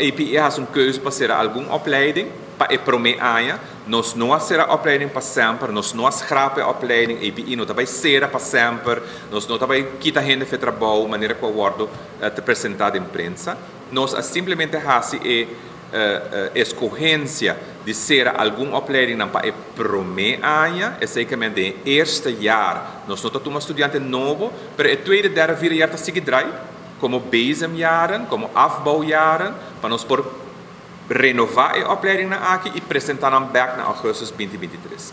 APE a hasi un keuze pa sera algun opleiding pa e promé aña. Nos no a sera opleiding pa semper, nos no a schrap e opleiding, APE no ta bai sera pa semper, nos no ta bai kita hende for trabou manera ku a wòrdu te presentá den prensa. Nos a simplemente hasi e eskohensia di sera algun opleidingnan pa e promé aña, esei ke men den e eerste jaar nos no ta tuma studiante nobo, pero e tweede, derde, vierde jaar ta sigui drai komo bezemjaren, komo afbouwjaren, pa nos por renová e opleidingnan aki i presentá nan bèk na augustus 2023.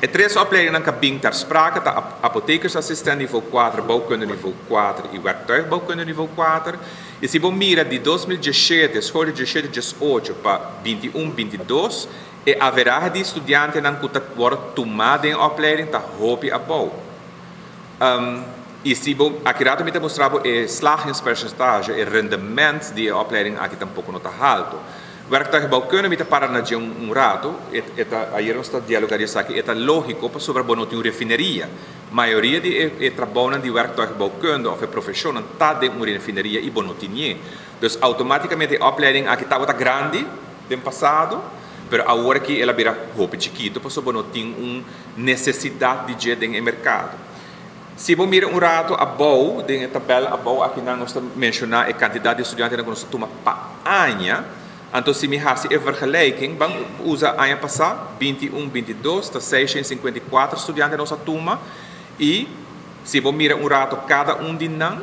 E tres opleidingnan ku a bin ter sprake ta apothekersassistent niveau 4, bouwkunde niveau 4 i werktuigbouwkunde niveau 4. I si bo mira di 2017, schooljaar 17, 18 pa 21, 22, e averahe di studiantenan ku ta wòrdu tumá den e opleiding ta hopi abou. I si bo aki rato mi ta mustra bo e slagingspercentage, e rendement di e opleiding aki tampoko no ta haltu. Werktuigbouwkunde mi ta para na dje un rato, e ta ayera nos ta dialoga di esaki, e ta lógiko pasobra bo no tin un refineria. Mayoria di e trabounan di werktuigbouwkunde òf e profeshonnan ta den un refineria i bo no tinié. Dus outomátikamente e opleiding aki tabata grandi den pasado, pero awor aki el a bira hopi chikitu pasobra bo no tin un nesesidat di dje den e merkado. Si bo mira un rato abou, den e tabèl abou akinan nos ta menshoná e kantidat di estudiantenan ku nos ta tuma pa aña. Anto si mi hasi e vergelijking, ban usa aña pasá, 21, 22, ta 654 studiante nos a tuma i si bo mira un rato kada un di nan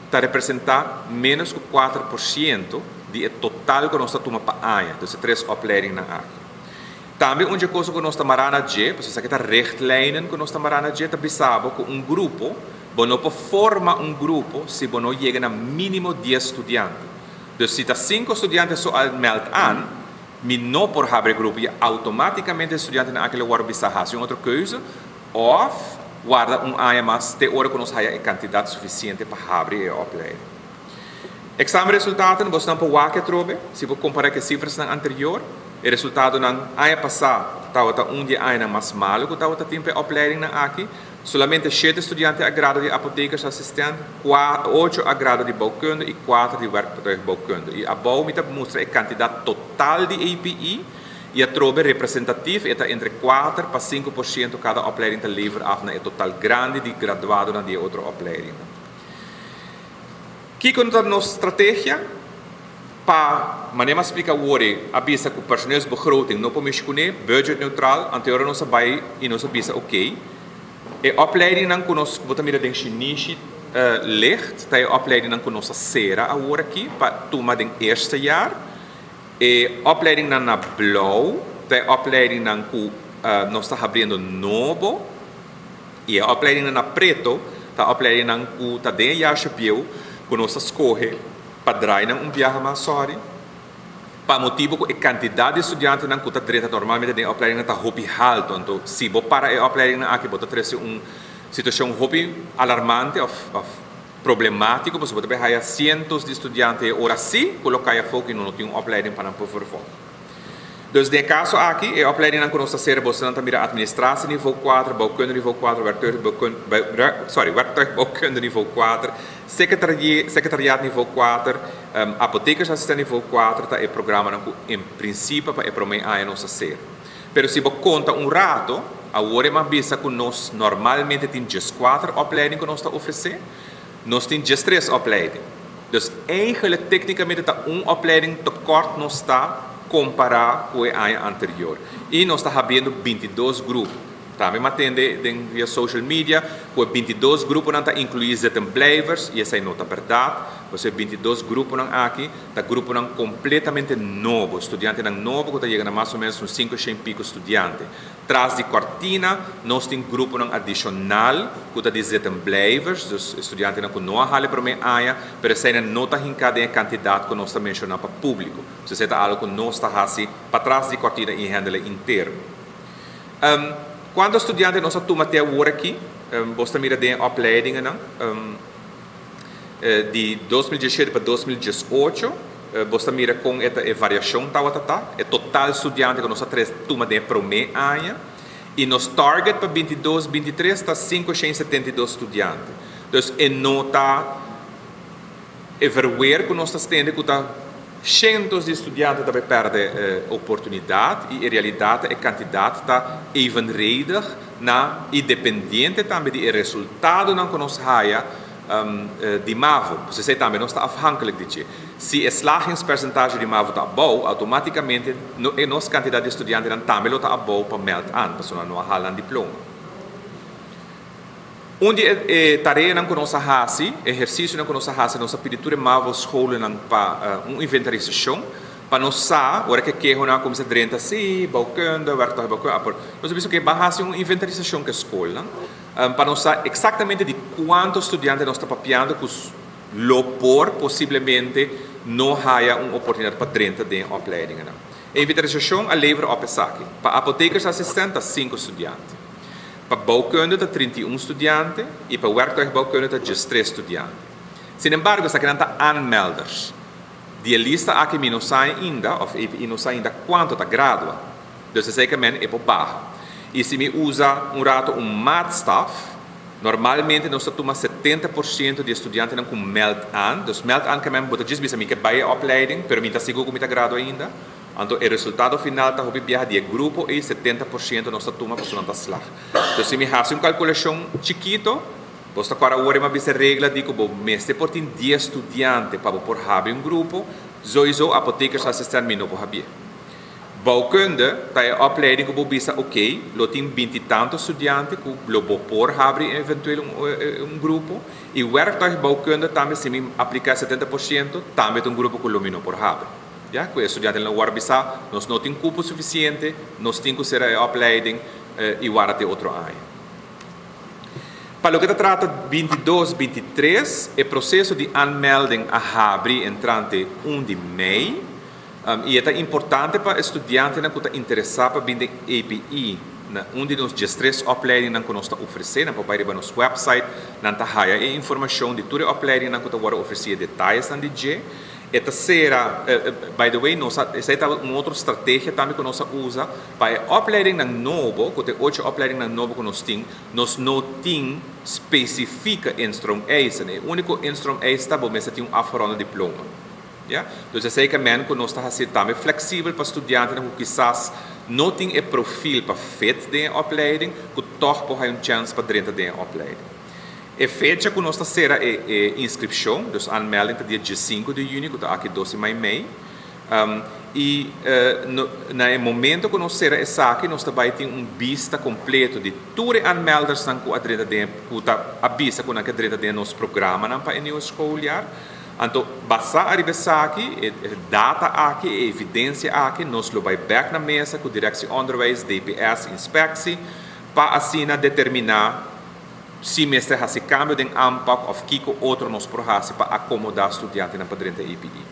ta representá ménos ku 4% di e total ku nos ta tuma pa aña, dus e tres opleidingnan aki. Tambe un dje cosa ku nos ta mará na dje, pasobra esaki ta richtlijnen ku nos ta mará na dje, ta bisa bo ku un grupo, bo no por forma un grupo si bo no yega na mínimo 10 studiante. Dus si ta sinku studiante so a meld aan, mi no por habri e grupo i outomátikamente e studiantenan aki lo wòrdu bisa hasi un otro keuze òf warda un aña mas te ora ku nos haya e kantidat sufisiente pa habri e opleiding. Examenresultaten, bosnan por wak atrobe, si bo kompará ku e sifrasnan anterior, e resultadonan aña pasá tabata un di e añanan mas malu ku tabata tin pa e opleidingnan aki. Solamente shete studiante a grado di apothekersassistent, ocho a grado di bouwkunde i kuater di werktuigbouwkunde. I abou mi ta mustra e kantidat total di APE i atrobe representatief e ta entre 4 pa 5% kada opleiding ta lever af na e total grandi di graduadonan di e otro opleidingnan. Kiko ta nos strategia? Pa manera mi a splika awor a bisa ku personeelsbegroting no por mishi kuné, budget neutral, anto ora nos a bai i nos a bisa ok, e opleidingnan ku nos bo ta mira den shinishi licht ta e opleidingnan ku nos a sera awor aki pa tuma den eerste jaar. E opleidingnan na blou ta e opleidingnan ku nos ta habriendo nobo i e opleidingnan na preto ta opleidingnan ku ta den e jasje bieu ku nos a skohe pa draai nan un biaha mas, sorry, pa motibu ku e kantidat di studiantenan ku ta drenta normalmente den e opleidingnan ta hopi haltu. Anto si bo para e opleidingnan aki bo ta trese un situashon hopi alarmante òf òf problemátiko pasobra bo ta bai haya sientos di studiante e ora sí ku lo kai afó ku no tin un opleiding pa nan por vervolg. Dus den e kaso aki, e opleidingnan ku nos ta sera bosonan ta mira administratie niveau 4, bouwkunde niveau 4, werktuigbouwkunde, sorry, werktuigbouwkunde niveau 4, sekretariaat niveau 4, apothekersassistent niveau 4 ta e programanan ku en prinsipio pa e promé aña nos a sera. Pero si bo konta un rato, awor e mas bisa ku nos normalmente tin 14 opleiding ku nos ta ofresé, nos tin 13 opleiding. Dus eigenlijk téknikamente ta un opleiding tekort nos ta kompará ku e aña anterior. I nos ta habiendo 22 grupo. Tambe mi a tende den via social media ku e 22 gruponan ta inkluí zittenblijvers i esei no ta bèrdat. Pasobra e 22 gruponan aki ta gruponan kompletamente nobo, studiantenan nobo ku ta yega na mas o ménos un 500 piko studiante. Tras di kortina nos tin gruponan adishonal ku ta di zittenblijvers, dus studiantenan ku no a hala e promé aña, pero eseinan no ta hinká den e kantidat ku nos ta menshoná pa públiko. So esei ta algu ku nos ta hasi patras di kortina i hèndel interno. Kuantu studiante nos a tuma te awor aki? Bos ta mira den e opleidingennan di 2017 pa 2018. Bos ta mira kon e ta e variashon tabata ta, e total studiante ku nos a tres tuma den e promé aña. I nos target pa 22, 23 ta 572 studiante. Dus e no ta e verweer ku nos ta stende ku ta. Cientos di studiante tambe perde oportunidad y en realidad e cantidad ta evenredig na y dependiente tambe di e resultadonan cu nos haya di MAVO. Pues esey tambe nos ta afhankelijk di dje. Si e slagingspercentage di MAVO ta abou, automaticamente no, e nos cantidad di studiantenan tambe lo ta abou pa meld aan, pasobra nan no a hala nan diploma. Un di e tareanan ku nos a hasi, ehersisionan ku nos a hasi, nos a pidi tur e mavo scholennan pa un inventarisashon pa nos sa ora ku e kehonan a kuminsá drenta, si, bouwkunde, werktuigbouwkunde, apor nos a bisa oke, ban hasi un inventarisashon ku e skolnan pa nos sa eksaktamente di kuantu studiante nos ta papiando ku lo por posiblemente no haya un oportunidat pa drenta den e opleidingennan. E inventarisashon a levera op esaki. Pa apothekersassistent ta sinku studiante. Pa bouwkunde ta 31 studiante y pa werktuigbouwkunde ta 13 studiante. Sin embargo, esakinan ta aanmelders. Di e lista aki mi no sa ainda, of API no sa ainda cuanto ta gradua. Dus esey ke men e por baha. Y si mi usa un rato un maatstaf, normalmente nos ta tuma 70% di e studiantenan cu meld aan. Dus meld aan ke men bo ta djis bisa mi ke bay e opleiding, pero mi ta sigur cu mi ta gradua ainda. Anto e resultado final ta hopi biaha di e grupo ei 70% nos ta tuma pasobra nan ta slag. Entonces si mi hasi un kalkulashon chikito, bos ta kòrda awor e mi a bisa e regla di ku bo mester por tin 10 studiante pa bo por habri un grupo, zoizo apothekersassistent mi no por habié. Bouwkunde ta e opleiding ku bo bisa ok, lo tin binti tanto studiante ku lo bo por habri eventueel un grupo i werktuigbouwkunde tambe si mi aplika e 70% tambe ta un grupo ku lo mi no por habri. Ya ku e studiantenan lo wòrdu bisá, nos no tin kupo sufisiente, nos tin ku sera e opleiding i warda te otro aña. Pa loke ta trata 22, 23, e proseso di aanmelding a habri entrante 1 di mei, i e ta importante pa e studiantenan ku ta interesá pa bin den API na un di nos 13 opleidingnan ku nos ta ofresé. Nan por bai riba nos website, nan ta haya e informashon di tur e opleidingnan ku ta wòrdu ofresí, e detayesnan di dje. E ta sera, by the way, nos a, esei ta un otro strategia tambe ku nos a usa pa e opleidingnan nobo, ku ta e ocho opleidingnan nobo ku nos tin, nos no tin spesifieke instroomeisen. E úniko instroomeis ta bo mester tin un afgeronde diploma. Ya? Dus esei ke men ku nos ta hasi tambe fleksibel pa studiantenan ku kisas no tin e profil pa fit den e opleiding, ku tòg por haña un chèns pa drenta den e opleiding. E fecha ku nos ta sera e inskripshon, dus aanmelding, ta dia 15 di yüni, ku ta aki 2 siman i mei. I na e momento ku nos sera esaki, nos ta bai tin un bista kompleto di tur e aanmeldersnan ku a drenta den, ku ta a bisa ku nan ke drenta den nos programanan pa e nieuwe schooljaar. Anto, basá ariba esaki, e data aki, e evidensia aki, nos lo bai bèk na mesa ku Directie Onderwijs, DPS, Inspectie, pa asina determiná si mester hasi kambio den aanpak òf kiko otro nos por hasi pa akomodá studiantenan pa drenta API.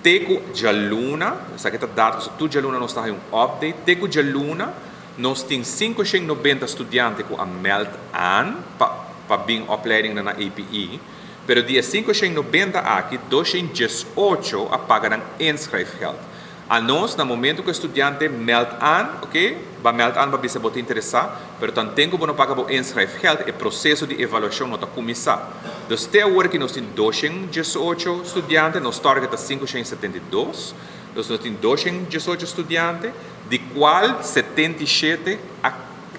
Te ku djaluna, esaki ta dato, so tur djaluna nos ta haña un update, te ku djaluna nos tin 590 studiante ku a meld aan pa bin opleiding na API, pero di e 590 aki, 218 a paga nan inschrijfgeld. Anos, na momento ku e studiante meld aan, ok, b'a meld aan, b'a bisa bo ta interesá, pero tanten ku bo no paga bo inschrijfgeld, e proseso di evaluashon no ta kuminsá. Dus te awor ku nos tin 218 studiante, nos target ta 572, dus nos tin 218 studiante, di kual 77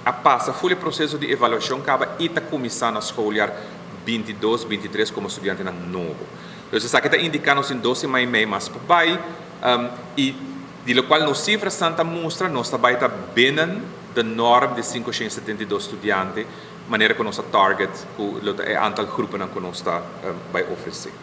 a pasa full e proseso di evaluashon kaba i ta kuminsá na schooljaar 22, 23 komo studiantenan nobo. Dus esaki ta indiká nos tin 2 siman i mei mas pa bai, i di lokual nos sifranan ta mustra, nos ta bai ta binnen de norm di 572 studiante, manera ku nos a target ku e aantal groepennan ku nos ta bai ofresé.